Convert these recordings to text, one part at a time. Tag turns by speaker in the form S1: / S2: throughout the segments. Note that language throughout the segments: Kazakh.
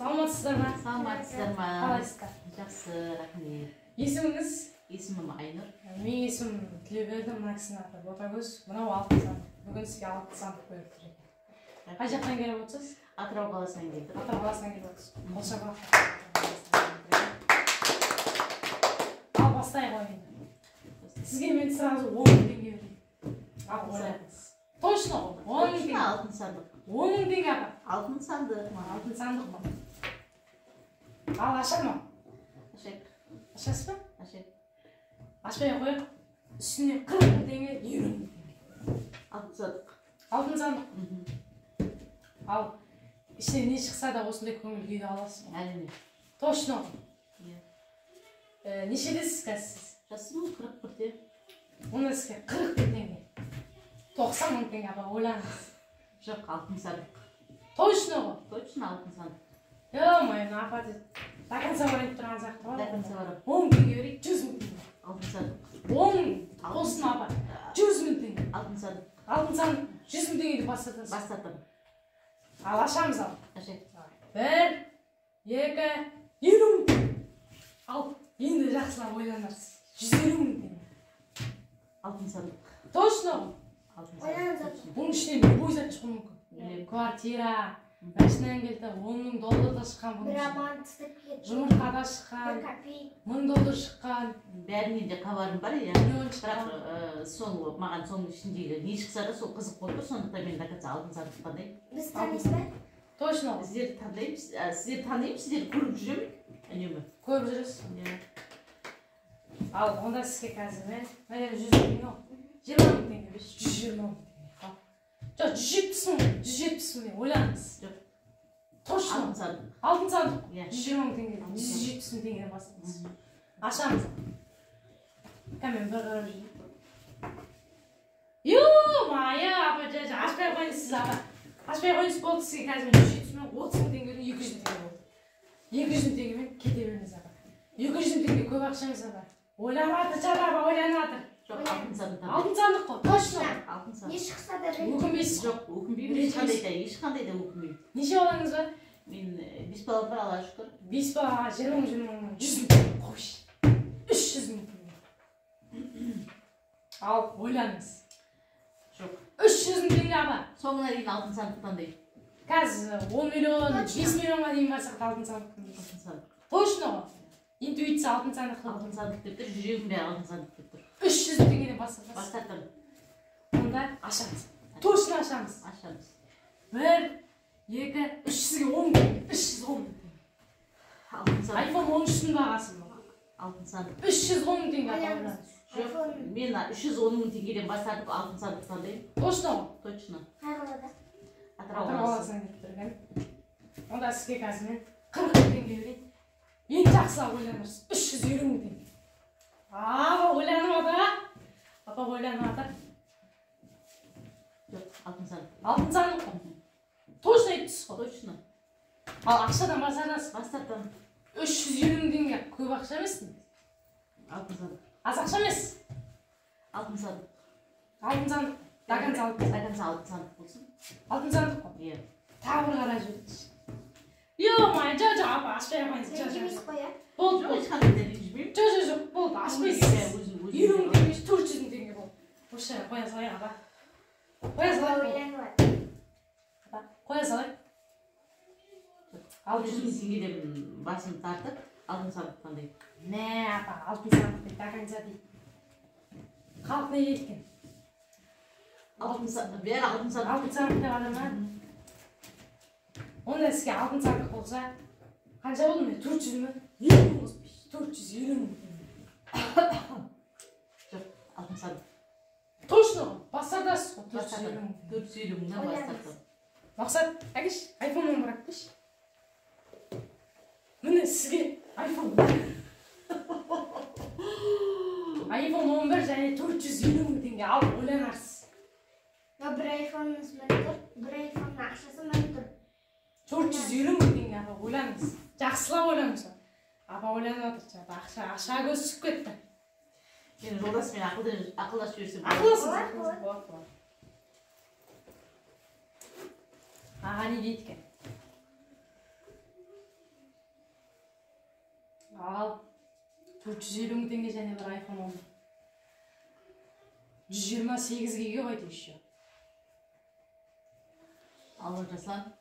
S1: Саламатсыздар ма?
S2: Саламатсыздар ма?
S1: Қалайсыздар?
S2: Жақсы, рахмет.
S1: Есіміңіз?
S2: Есімім Айнұр.
S1: Менің есімім Тілеуберді, мына кісінің аты Ботагөз. Мынау алтын сандық. Бүгін сізге алтын сандық бұйырып тұр екен. Қай жақтан келіп отырсыз?
S2: Атырау қаласынан келдім.
S1: Атырау қаласынан келіп отырсыз. Қол шапалақ. Ал бастайық ойынды. Сізге мен сразу 10 мың теңге берейін. Ал ойлаңыз. Точно ғой? 10 мың теңге.
S2: Алтын сандық.
S1: 10 мың теңге апа.
S2: Алтын сандық.
S1: Алтын сандық қой. Ал аша ма?
S2: Ашайық.
S1: Ашасыз ба?
S2: Ашайық.
S1: Ашпай ақ қояйық. Үстіне 40 мың теңге, 50 мың теңге.
S2: Алтын сандық.
S1: Алтын сандық. Ал ішінен не шықса да осындай көңіл күйді аласыз ғой.
S2: Әрине.
S1: Точно ғой.
S2: Иә.
S1: Нешедесіз қазір сіз?
S2: Жасым 41-де.
S1: Онда сізге 40 мың теңге. 90 мың теңге апа, ойланыңыз.
S2: Жоқ, алтын сандық.
S1: Точно ғой?
S2: Точно алтын сандық.
S1: Ё-моё, мына апа дейді. До конца барайын тұрған сияқты ғой.
S2: До конца барамын.
S1: 10 мың теңге берейік, 100 мың теңге.
S2: Алтын сандық.
S1: 10 мың қосын апа, 100 мың теңге.
S2: Алтын сандық.
S1: Алтын сандық, 100 мың теңге деп бас тартасыз.
S2: Бас тартамын.
S1: Ал ашамыз ал.
S2: Ашайық.
S1: 1, 2, 50 мың теңге. Ал енді жақсылап ойланарсыз. 150 мың теңге.
S2: Алтын сандық.
S1: Точно ғой?
S2: Алтын сандық.
S1: Бұның ішінен любой зат шығуы мүмкін. Квартира, машинаң келді, 10 мың доллар да шыққан бұның ішінен. Жұмыртқа да шыққан, 1000 доллар шыққан.
S2: Бәрінен де хабарым бар, иә.
S1: Миллион шыққан.
S2: Бірақ сол маған соның ішіндегі не шықса да сол қызық болып тұр, сондықтан мен до конца алтын сандық таңдаймын.
S3: Біз танисыз ба?
S1: Точно.
S2: Сіздерді таңдаймын, сіздерді танимын, сіздерді көріп жүремін үнемі.
S1: Көріп жүресіз?
S2: Иә.
S1: Ал онда сізге қазір мен мына жерде 100 мың теңге ғой. 20 мың теңге берші, 120 мың теңге. Ал. Жоқ, 170 мың, 170 мың теңге, ойланыңыз.
S2: Жоқ.
S1: Точно.
S2: Алтын сандық.
S1: Алтын сандық.
S2: Иә.
S1: 120 мың теңге, 170 мың теңгеден бастаңыз. Ашамыз. Кәмен бір қарап жүрейін. Ё-моё, апа, жа, ашпай қойыңыз сіз, апа. Ашпай қойыңыз, болды сізге қазір мен 170 мың, 30 мың теңгеден 200 мың теңге болды. 200 мың теңгемен кете беріңіз, апа. 200 мың теңге көп ақша емес, апа. Ойланып жатыр, жар апа, ойланып жатыр.
S2: Жоқ, алтын сандық.
S1: Алтын сандық қой, точно.
S2: Алтын сандық.
S3: Не шықса да
S1: өкінбейсіз.
S2: Жоқ, өкінбеймін. Ешқандай да өкінбеймін.
S1: Неше балаңыз бар?
S2: Мен 5 балам бар, Аллаға шүкір.
S1: 5 балаға 20 мың, 20 мың, 100 мың теңге қойшы. 300 мың теңге. Ал, ойланыңыз.
S2: Жоқ.
S1: 300 мың теңге апа.
S2: Соңына дейін алтын сандық таңдаймын.
S1: Қазір 10 миллион, 5 миллионға дейін барсақ та алтын сандық таңдаймыз.
S2: Алтын сандық.
S1: Точно ғой. Интуиция алтын сандық.
S2: Алтын сандық деп тұр, жүрегім бәрі алтын сандық деп тұр.
S1: 300 мың теңгеден бас тартасыз.
S2: Бас тартамын.
S1: Онда ашамыз. Точно ашамыз.
S2: Ашамыз.
S1: 1, 2, 3, сізге 10 мың теңге, 310 мың теңге.
S2: Алтын сандық.
S1: iPhone 13-тің бағасы бұл.
S2: Алтын сандық.
S1: 310 мың теңге апа.
S2: Жоқ, мен 310 мың теңгеден бас тартып алтын сандық таңдаймын.
S1: Точно ғой?
S2: Точно.
S3: Қай қалада?
S2: Атырау
S1: Атырау
S2: қаласы.
S1: қаласынан келіп тұр екен. Онда сізге қазір мен 40 мың теңге берейін. Енді жақсылап ойланырсыз. 350 мың теңге. Апа ойланып жатыр, а? Апа ойланып жатыр.
S2: Жоқ, алтын сандық.
S1: Алтын сандық қой. Точно айтыпсыз ғой.
S2: Точно.
S1: Ал ақшадан бас тартасыз.
S2: Бас тартамын.
S1: 350 мың теңге көп ақша емес пе?
S2: Алтын сандық.
S1: Аз ақша емес.
S2: Алтын сандық.
S1: Алтын сандық. До конца алтын
S2: До конца алтын сандық болсын.
S1: Алтын сандық қой.
S2: Иә.
S1: Тағы бір қарап жіберейінші. Ё-моё, жоқ, жоқ, апа, ашпай ақ қойыңыз. Жоқ,
S3: Ренжімейсіз
S1: жоқ.
S3: қой, иә?
S1: Болды,
S2: Жоқ,
S1: болды.
S2: ешқандай да ренжімеймін.
S1: Жоқ, жоқ, жоқ, болды, ашпайсыз.
S2: Өзім
S1: 50 мың теңге, 400 мың теңге болды. Осы жерге қоя салайық, апа. Қоя салайық.
S3: Ойланып жатыр.
S1: Апа, қоя салайық.
S2: Ал 100 мың теңгеден басым тартып, алтын сандық таңдаймын.
S1: Мә, апа, алтын сандық дейді, до конца дейді. Халық не дейді екен?
S2: Алтын сандық, бәрі алтын сандық.
S1: Алтын сандық деп жатыр ма? Онда сізге алтын сандық болса, қанша болды міне? 400 мың? 50 мың қосып, 450 мың теңге.
S2: Жоқ, алтын сандық.
S1: Точно ғой, бас тартасыз ғой,
S2: Бас
S1: 450 мың.
S2: 450 мыңнан бас тартамын.
S1: Мақсат, әкеш, iPhone 11 алып келші. Міне сізге iPhone. iPhone 11 және 450 мың теңге алып ойланарсыз.
S3: Мына бір iPhone'ыңыз міне тұр, бір iPhone'ның ақшасы міне тұр.
S1: 450 мың теңге апа, ойланыңыз. Жақсылап ойланыңыз. Апа ойланып отыр, жаңағы ақша көз түсіп кетті.
S2: Мен жолдасыммен ақылдасып жіберсем болады.
S1: Ақылдасыңыз.
S3: Болады,
S1: Болады, болады. Аға не дейді екен? Ал 450 мың теңге және бір iPhone 11. 128 гигабайт еще.
S2: Алло, Жаслан,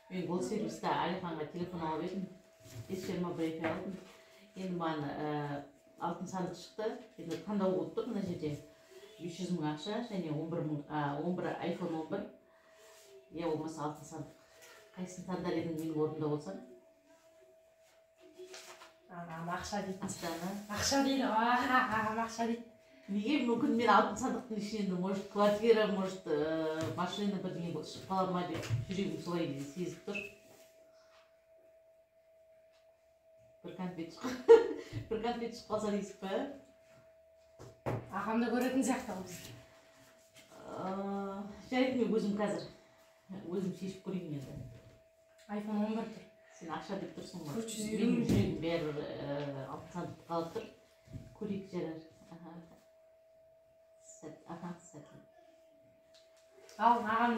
S2: мен гол сервиста Алиханға телефон алып едім. S21 FE алдым. Енді маған алтын сандық шықты. Енді таңдау болып тұр мына жерде. 500 мың ақша және 11 iPhone 11. Я болмаса алтын сандық. Қайсысын таңдар едің менің орнымда болсаң?
S1: Ағам ақша дейді.
S2: Астана.
S1: Ақша дейді. Ағам ақша дейді.
S2: Неге мүмкін мен алтын сандықтың ішінен, может, квартира, может, машина бірдеңе шығып қала ма деп жүрегім солай сезіп тұр. Бір конфет шығып қалса дейсіз бе?
S1: Ағам да көретін сияқты ғой бізді.
S2: Жарайды, мен өзім қазір өзім шешіп көрейін енді.
S1: iPhone 11 тұр.
S2: Сен ақша деп тұрсың ғой.
S1: 450 мың.
S2: Менің жүрегім бәрібір алтын сандықты қалып тұр. Көрейік жарар. Аха, сәт.
S1: Ал, ағам.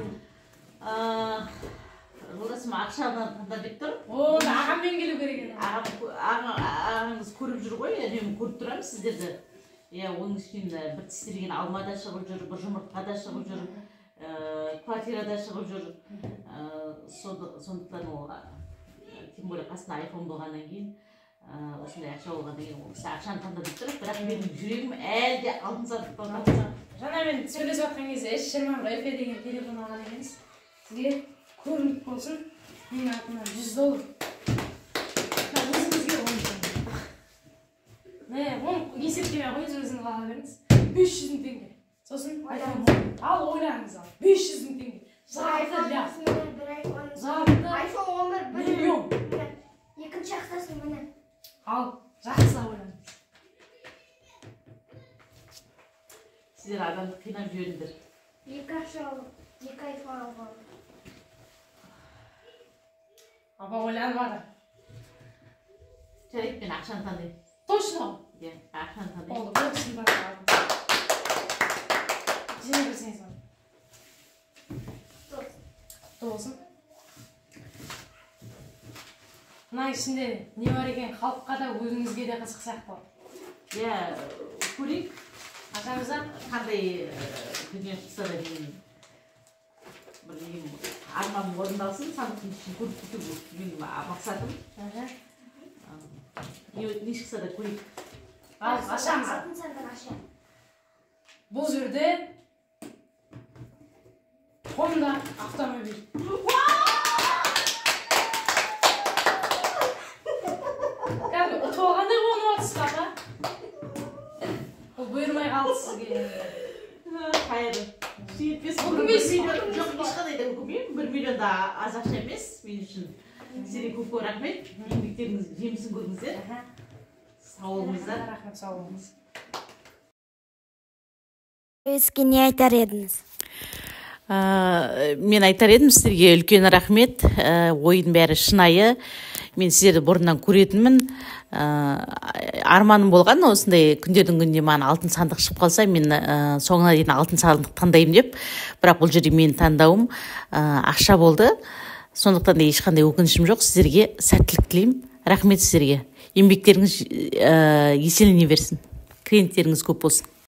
S2: Жолдасым ақшаны таңда деп тұр.
S1: О, ағаммен келу керек еді.
S2: Ағаңыз көріп жүр ғой, үнемі көріп тұрамын сіздерді. Иә, оның ішінен бір тістелеген алма да шығып жүр, бір жұмыртқа да шығып жүр, квартира да шығып жүр. Сондықтан ол, тем более қасында iPhone болғаннан кейін, осындай ақша болғаннан кейін ол кісі ақшаны таңда деп тұр. Бірақ менің жүрегім әлі де алтын сандықта тұрса.
S1: Жаңа мен сөйлесіп жатқан кезде S21 FE деген телефон алған екенсіз. Сізге көрініп болсын, менің атымнан $100. Өзіңізге 10 теңге. Не, оны есептемей қойыңыз, өзіңіз ала беріңіз. 500 мың теңге. Сосын iPhone. Ал ойлаңыз ал. 500 мың теңге. Жарты
S3: iPhone 11
S1: миллион.
S3: Екінші ақшасы міне.
S1: Ал, жақсылап ойлаңыз.
S2: Сіздер адамды қинап жібердіңдер.
S3: Екі ақша алып, екі iPhone алып алдым.
S1: Апа ойланып жатыр.
S2: Жарайды, мен ақшаны таңдаймын.
S1: Точно?
S2: Иә, ақшаны таңдаймын.
S1: Болды, бұл кісінің бәрі алдыңыз. Жеңе берсеңіз болады. Құтты болсын. Мына ішінде не бар екен, халыққа да, өзіңізге де қызық сияқты.
S2: Иә, көрейік.
S1: Ашамыз ба?
S2: Қандай дүние шықса да менің бір нем арманым орындалсын, сандықтың ішін көріп кету менің мақсатым. Не шықса да көрейік.
S1: Ал, ашамыз.
S3: Алтын сандық ашамыз.
S1: Бұл жерде Honda автомобиль. Кәдімгі ұтып алғандай қуанып жатсыз апа. Ол бұйырмай қалды сізге.
S2: Қайыр. Жетпес
S1: Өкінбейсіз ғой?
S2: Жоқ, ешқандай да өкінбеймін. 1 миллион да аз ақша емес мен үшін. Сіздерге көп көп рахмет. Еңбектеріңіздің жемісін көрдіңіздер. Сау болыңыздар.
S1: Рахмет, сау болыңыз.
S3: Өзге не айтар едіңіз?
S2: Мен айтар едім сіздерге үлкен рахмет. Ойын бәрі шынайы. Мен сіздерді бұрыннан көретінмін. Арманым болған осындай күндердің күнінде маған алтын сандық шығып қалса, мен соңына дейін алтын сандық таңдаймын деп. Бірақ бұл жерде менің таңдауым ақша болды. Сондықтан да ешқандай өкінішім жоқ. Сіздерге сәттілік тілеймін. Рахмет сіздерге. Еңбектеріңіз еселене берсін. Клиенттеріңіз көп болсын.